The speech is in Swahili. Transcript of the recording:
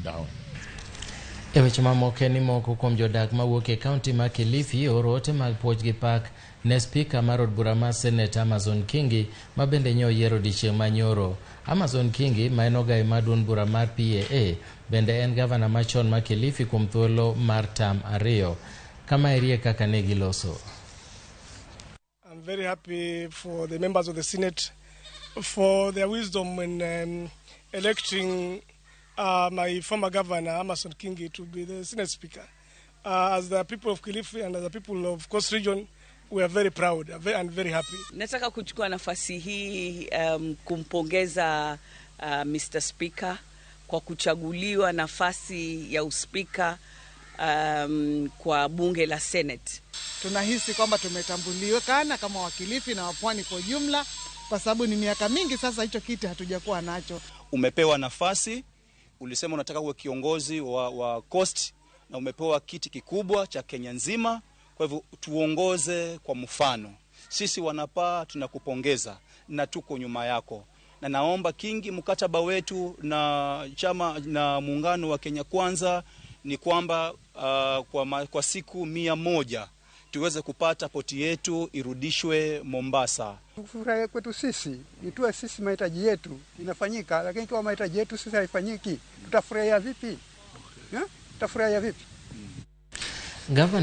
down. E weche mamoko en ni moko kuom jodak mawuok e kaunti ma Kilifi oro ote mag puoch gi pak ne spika mar od bura mar Senate Amason Kingi ma bende nyo oyier odiechieng' ma nyoro. Amason Kingi ma en ogai mar duond bura mar PAA bende en gavana machon ma Kilifi kuom thuolo mar tam 2. Kama erie kaka ne giloso. I'm very happy for the members of the Senate for their wisdom in electing my former governor, Amason Kingi, to be the Senate Speaker. As the people of Kilifi and as the people of Coast Region, we are very proud and very happy. Nataka kuchukua nafasi hii kumpongeza Mr. Speaker kwa kuchaguliwa nafasi ya uspika kwa bunge la Senate. Tunahisi kwamba tumetambulikana kama Wakilifi na Wapwani kwa ujumla, kwa sababu ni miaka mingi sasa hicho kiti hatujakuwa nacho. Umepewa nafasi, ulisema unataka uwe kiongozi wa Coast na umepewa kiti kikubwa cha Kenya nzima. Kwa hivyo tuongoze kwa mfano. Sisi wanapaa tunakupongeza na tuko nyuma yako. Na naomba Kingi, mkataba wetu na chama na muungano wa Kenya Kwanza ni kwamba kwa siku 100 tuweze kupata poti yetu irudishwe Mombasa. Furaha kwetu sisi itue sisi mahitaji yetu inafanyika, lakini kwa mahitaji yetu sisi haifanyiki, tutafurahia vipi? Tutafurahia vipi? Gavana